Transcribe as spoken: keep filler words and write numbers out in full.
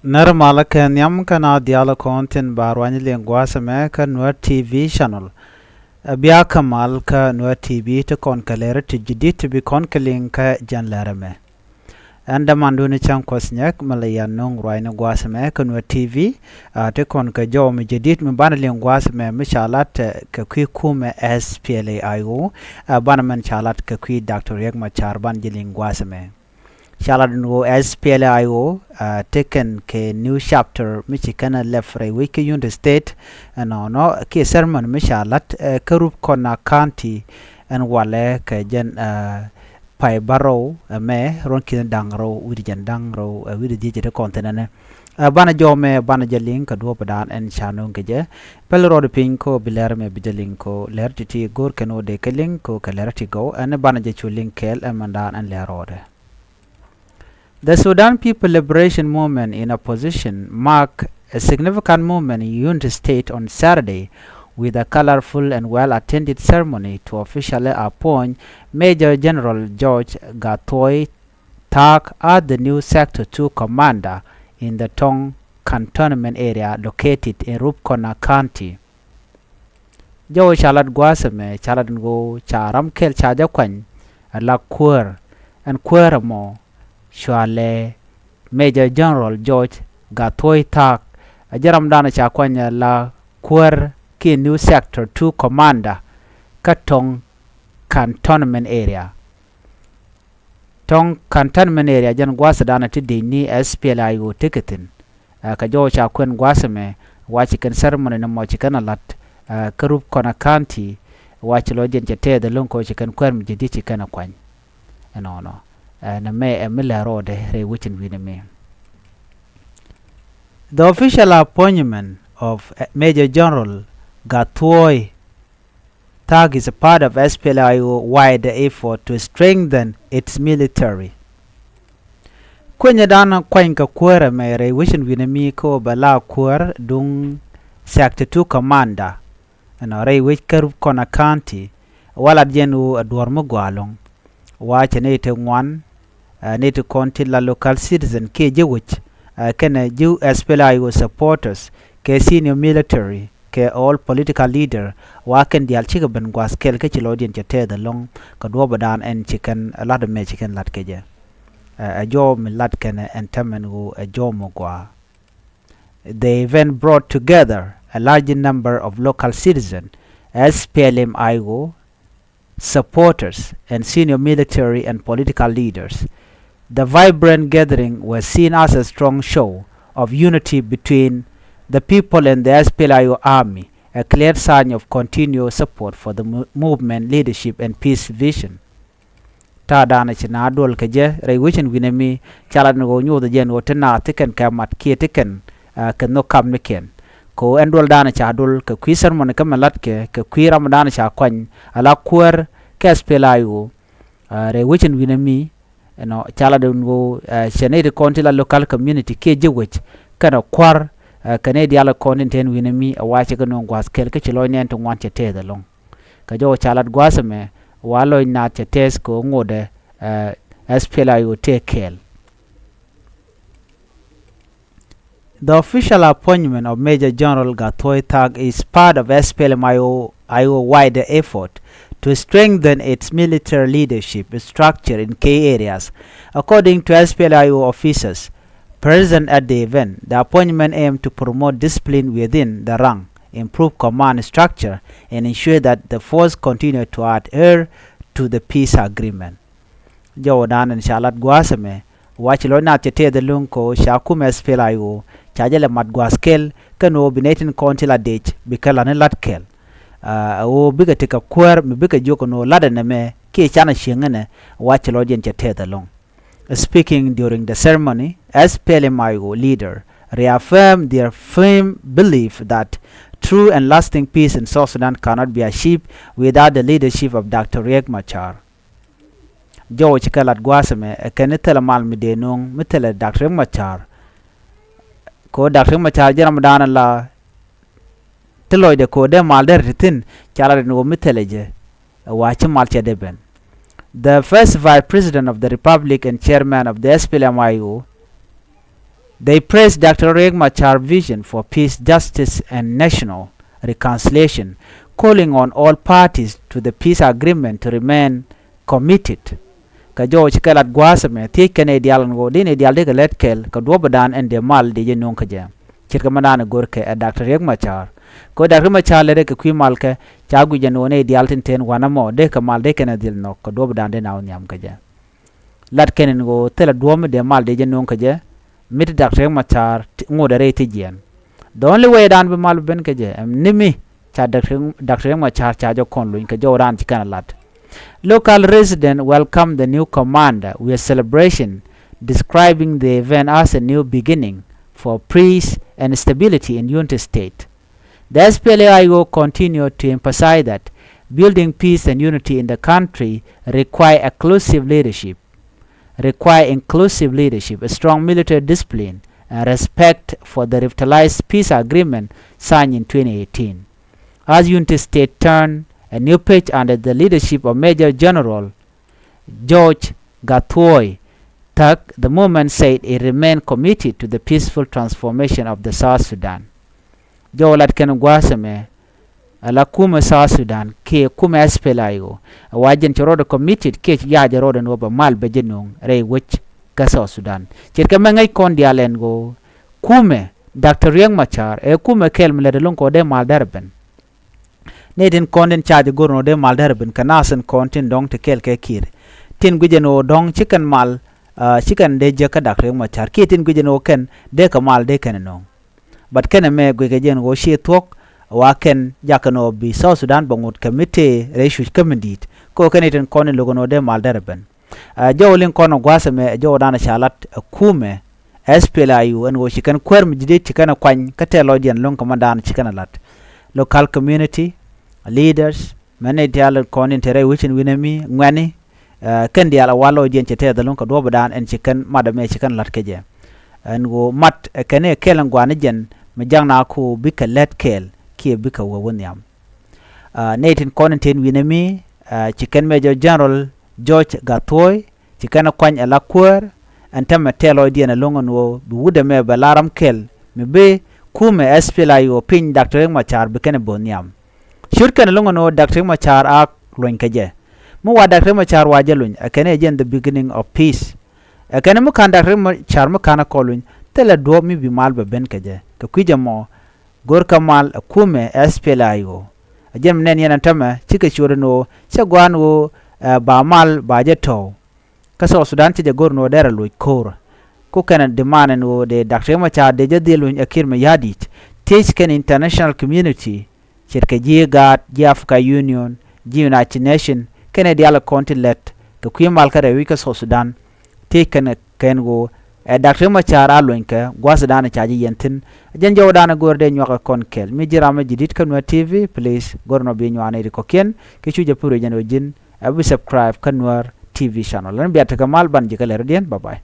Nɛr malä kɛ nhiam kä na diaal kɔn tin ba ruany liŋ gua̱a̱th ɛmɛ kä Nuer T V channel. Ɛ bia kä mal kä Nuer T V ti kɔn kɛ lɛr ti ji̱ di̱t ti bi kɔn kɛ liŋ kä jɛn lɛr ɛmɛ. Ɛn dämandun cäŋ kuɔth nyɛk mi la yan nuŋ ruacni gua̱a̱th ɛmɛ kä Nuer T V. A ti kɔn kɛ jɔw mi ji̱ di̱t mi banɛ liŋ gua̱a̱th ɛmɛ mi ca lat kɛ kui̱ kumɛ S P L A I O. Ɛ banɛ mɛn ca lat kɛ kui̱ Doctor Riek Machar banɛ ji̱ liŋ gua̱a̱th ɛmɛ. Ca lat ɛn ɣöö S P L A I O, a, tekɛn kɛ new chapter mi ci kɛn ɛ lɛp rɛy wec kä Unity State. Ɛnɔnɔ kiɛ sermon mi ca lat, ɛ, kä Rubkona County ɛn walɛ kɛ jɛn, ɛ, pay bärɔw ɛmɛ ruɔ̱n ki̱n da̱ŋ rɛw wi̱cdɛ jiɛn da̱ŋ rɛw, ɛ, wi̱cdɛ dhieec ti kɔn thi̱n ɛnɛ. Ɛ, banɛ jɔw mɛ banɛ jɛ liŋ kɛ duɔ̱ɔ̱p dan ɛn ca no̱o̱ŋ kɛ jɛ. Pɛl rɔɔdɛ piny ko bi lɛr mɛ bi jɛ liŋ ko lɛr ti̱ti̱ go̱o̱r kɛn ɣöö dee kɛ liŋ ko kɛ lɛr ti gɔw ɛn banɛ jɛ cu liŋ kɛɛl ɛmɛn dan ɛn lɛr rɔɔdɛ. The Sudan People Liberation Movement in opposition marked a significant movement in Unity State on Saturday with a colorful and well-attended ceremony to officially appoint Major General George Gathoi Thark as the new Sector two commander in the Tong Cantonment area located in Rubkona County. Jɔw ca lat gua̱a̱th ɛmɛ ca lat ɛn ɣöö ca ram kɛl ca jɛ kuany ɛ la kuäär. Ɛn kuäär ɛmɔ cɔalɛ Major General George Gathoi Thark. Ɛ jɛ ramdan ca kuany ɛ la kuäär kiɛ new Sector two commander kä Tong Cantonment area. Tong Cantonment area jɛn gua̱a̱th dan ti dec ni S P L A I O tekɛ thi̱n. Ɛ, kɛ jɔw ca kuɛn gua̱a̱th ɛmɛ wa ci kɛn ceremony ni mɔ ci kɛn a lat, ɛ, kä Rubkona County wa ci lɔcdiɛn cɛ tɛɛth ɛlɔ̱ŋ kɛ ɣöö ci kɛn kuäär mi ji̱ di̱t ci kɛn a kuany. Ɛnɔnɔ, ɛ, nɛmɛ ɛ mi lɛr rɔɔdɛ rɛy wecin wi̱nɛ mi. The official appointment of, ɛ, Major General Gathuoi Thark is a part of S P L A I O wider effort to strengthen its military. Kuenyɛ dan kuany kɛ kuäär ɛmɛ rɛy wecin wi̱nɛ mi kä ɣöö bɛ la kuäär duŋ Sector two commander ɛnɔ rɛy wec kä Rubkona County. Wa lat jɛn ɣöö ɛ duɔ̱ɔ̱r mi gɔaa ɛlɔ̱ŋ. Wa cɛ nɛy ti ŋuan, ɛ, nɛy ti kɔn ti la local citizen kiɛ ji̱ wec, ɛ, kɛnɛ ji̱ S P L A I O supporters kɛ senior military kɛ all political leader wa kɛn diaal cikɛ ben gua̱a̱th kɛl kä ci lɔcdiɛn cɛ tɛɛth ɛlɔ̱ŋ kɛ duɔ̱ɔ̱p dan ɛn ci kɛn lat ɛmɛ ci kɛn lat kɛ jɛ. Ɛ, ɛ jɔw mi lat kɛnɛ ɛn täämɛ ɛn ɣöö ɛ jɔw mi gɔaa. The event brought together a large number of local citizens, S P L M I O supporters, and senior military and political leaders. The vibrant gathering was seen as a strong show of unity between the people and the S P L A I O army, a clear sign of continued support for the mo-, movement leadership and peace vision. Ta̱a̱ danɛ ci naath duɔl kɛ jɛ rɛy wecin wi̱nɛ mi ca lat ni ɣöö nyothɛ jɛ ɛn ɣöö ti naath ti kɛn kɛ mat kiɛ ti kɛn, ɛ, kɛ nhök kamnikiɛn. Kɛ ɣöö ɛn duɔl danɛ ca duɔl kɛ kui̱ ceremony kä mɛ latkɛ kɛ kui̱ ram danɛ ca kuany ala kuäär kɛ S P L A I O, ɛ, rɛy wecin wi̱nɛ mi. Ɛnɔ ca lat ɛn ɣöö, ɛ, cɛ nɛy ti kɔn ti la local community kiɛ ji̱ wec kɛnɛ kua̱r, ɛ, kɛ nɛy diaal kɔn tin te ɛn wi̱nɛ mi ɛ wa cɛ kɛ nööŋ gua̱a̱th kɛl kä ci lɔc nɛɛni ti ŋuan cɛ tɛɛth ɛlɔ̱ŋ. Kɛ jɔw ca lat gua̱a̱th ɛmɛ wa lɔc naath cɛ tɛɛth kɛ ɣöö ŋotdɛ, ɛ, S P L A I O tëë kɛɛl. The official appointment of Major General Gathuoi Thark is part of S P L M I O, I O wider effort to strengthen its military leadership structure in key areas. According to S P L A I O officers present at the event, the appointment aimed to promote discipline within the rank, improve command structure, and ensure that the force continue to adhere to the peace agreement. Jɔw dan ɛn ca lat gua̱a̱th ɛmɛ wa ci lɔc naath cɛ tɛɛth ɛlɔ̱ŋ kɛ ɣöö ca kumɛ S P L A I O ca jɛ lɛ mat gua̱a̱th kɛl kɛn ɣöö bi nɛy tin kɔn ti la dec bi kɛ la̱t ni la̱t kɛl. Ɛ ɣöö bikɛ tekɛ kuäär mi bikɛ jiök ɛn ɣöö la̱tdɛ nɛmɛ kiɛ canɛ cieŋ ɛnɛ wa ci lɔcdiɛn cɛ tɛɛth ɛlɔ̱ŋ. Speaking during the ceremony, S P L M I O leader reaffirmed their firm belief that true and lasting peace in South Sudan cannot be achieved without the leadership of Doctor Riek Machar. Jɔw ci kɛ lat gua̱a̱th ɛmɛ ɛ kɛn ni thilɛ mal mi dee nuɔ̱ŋ mi thilɛ Doctor Riek Machar. Kɛ ɣöö Doctor Riek Machar jɛ ram dan la ti lɔcdɛ kɛ ɣöö dee mal derɛ ti thi̱n ca lat ɛn ɣöö mi thilɛ jɛ ɛ wa ci mal cɛ dee ben. The first vice president of the republic and chairman of the S P L M I O, They praised Doctor Riek Machar vision for peace, justice and national reconciliation, calling on all parties to the peace agreement to remain committed. Kɛ jɔw ci kɛ lat gua̱a̱th ɛmɛ thiec kɛn ɛ diaal ɛn ɣöö di ni diaal di kɛ lɛt kɛl kɛ duɔ̱ɔ̱pdan ɛn dee mal di jɛ nuŋ kä jɛ. Ce̱tkɛ mɛn da̱a̱n ɛ go̱rkɛ ɛ Doctor Riek Machar. Kɛ ɣöö Doctor Machar lɛt kɛ kui̱ malkɛ ca guic ɛn ɣöö ni diaal tin ten wanɛ mɔ dee kɛ mal dee kɛn ɛ dhil nhɔk kɛ duɔ̱ɔ̱pdan di na wä nhiam kä jɛ. Lat kɛn in ɣöö thilɛ duɔ̱ɔ̱p mi dee mal dee jɛ nuŋ kä jɛ. Mi ti Doctor Riek Machar ŋot ɛ rɛy ti jiɛn. The only way dan bi mal bi ben kä jɛ ɛm ni mi ca Doctor Riek Machar ca jɛ kɔn luny kɛ jɔw dan ci kɛn a lat. Local residents welcome the new commander with a celebration, describing the event as a new beginning for peace and stability in Unity State. The S P L A I O continued to emphasize that building peace and unity in the country require inclusive leadership, require inclusive leadership, a strong military discipline, and respect for the revitalized peace agreement signed in twenty eighteen. As Unity State turned a new page under the leadership of Major General George Gathuoi Thak, the movement said it remained committed to the peaceful transformation of the South Sudan. Jɔw lat kɛn gua̱a̱th ɛmɛ ala kumɛ South Sudan kiɛ kumɛ S P L A I O. A wa jɛn cɛ rɔɔdɛ committed kiɛ ci ya̱a̱ jɛ rɔɔdɛ ni wä bɛ mal bɛ jɛ nuŋ rɛy wec kä South Sudan. Ce̱tkɛ mɛ ŋäc kɔn diaal ɛn ɣöö kumɛ Doctor Riek Machar ɛ kumɛ kɛl mi lät ɛlɔ̱ŋ kɛ ɣöö dee mal dɛr ɛ ben. Nɛy tin kɔn tin ca jɛ go̱r ɛn ɣöö dee mal dɛr ɛ ben kɛ naath tin kɔn tin dɔ̱ŋ ti kɛl kɛ Kiir. Tin guic ɛn ɣöö dɔ̱ŋ ci kɛn mal, ah, ci kɛn dee jek kä Doctor Riek Machar kiɛ tin guic ɛn ɣöö kɛn dee kɛ mal dee kɛn ɛ nööŋ. But kɛn ɛmɛ guikɛ jɛ ɛn ɣöö ciɛ thuɔ̱k wa kɛn jakɛ ɛn ɣöö bi South Sudan bɛ ŋot kɛ mi tëë rɛy cuc kä mi di̱i̱t. Kɛ ɣöö kɛn nɛy tin kɔn tin lo̱k ɛn ɣöö dee mal dɛr ɛ ben. Ah, jɔw liŋ kɔn ɛ gua̱a̱th ɛmɛ ɛ jɔw dan ɛ ca lat ɛ kumɛ S P L A I O ɛn ɣöö ci kɛn kuäär mi ji̱ dee ci kɛn ɛ kuany kä tɛ̈r lɔcdiɛn lo̱ŋ kɛ mɛn dan ci kɛn ɛ lat. Local community leaders, mɛn ni diaal kɔn in te rɛy wecin wi̱nɛ mi ŋuɛ̈ni, ah, kɛn diaal a wal lɔcdiɛn cɛ tɛth ɛlɔ̱ŋ kɛ duɔ̱ɔ̱pdan ɛn ci kɛn mat ɛmɛ ci kɛn lat kɛ jɛ. Ɛn ɣöö mat ɛ kɛn ɛ kɛl ɛn gua̱a̱ni jɛn mi jak na ku bikɛ lɛt kɛɛl kiɛ bikɛ wä wä nhiam. Ah, nɛy tin kɔn in ten wi̱nɛ mi, ah, ci kɛn Major General George Gathuoi, ci kɛn ɛ kuany ɛ la kuäär, ɛn tämɛ tɛ̈r lɔcdiɛn ɛlɔ̱ŋ ɛn ɣöö bi wut ɛmɛ bɛ la ram kɛl mi bi kumɛ S P L A I O piny Doctor Riek Machar bi kɛn ɛ bo̱o̱th nhiam. Ciöt kɛn ɛlɔ̱ŋ ɛn ɣöö Doctor Riek Machar a luny kɛ jɛ. Mi wa Doctor Riek Machar wa jɛ luny ɛ kɛn ɛ jɛn the beginning of peace. Ɛ kɛn mi ka̱n Doctor Riek Machar mi ka̱n ɛ kɔ luny thilɛ duɔ̱ɔ̱p mi bi mal bɛ ben kɛ jɛ. Kɛ kui̱ jɛ mɔ go̱rkɛ mal ɛ kumɛ S P L A I O. Ɛ jɛn mi nɛn yɛn ɛn tämɛ cikɛ ciöt ɛn ɣöö cɛ gɔaa ɛn ɣöö, eh, ba mal ba jɛ tɔ̱w. Kä South Sudan ci jɛ go̱r ɛn ɣöö derɛ loc ko̱o̱r. Ku kɛn ɛ demand ɛn ɣöö dee Doctor Riek Machar dee jɛ dhil luny ɛ Kiir Mayardit. Thiec kɛn international community ce̱tkɛ ji̱ IGAD, ji̱ Africa Union, ji̱ United Nation, kɛn ɛ diaal kɔn ti lɛt kɛ kui̱ mal kä rɛy wi̱c kä South Sudan. Thiec kɛn kɛn ɣöö ɛ Doctor Riek Machar a luny kɛ gua̱th dan ca ji̱ yɛn thi̱n. Jɛn jɔwdan ɛ go̱r dee nyuak ɛ kɔn kɛl. Mi ji̱ ram ɛ ji̱ di̱t kä Nuer T V, please go̱r nɔ bi nyuak nɛy ti kɔ̱kiɛn. Kɛ cu jɛ pur jɛn ɣöö ji̱n ɛ bi subscribe kä Nuer T V channel. Ɛn bia tekɛ mal ban ji̱ kä lɛr diɛn. Bye bye.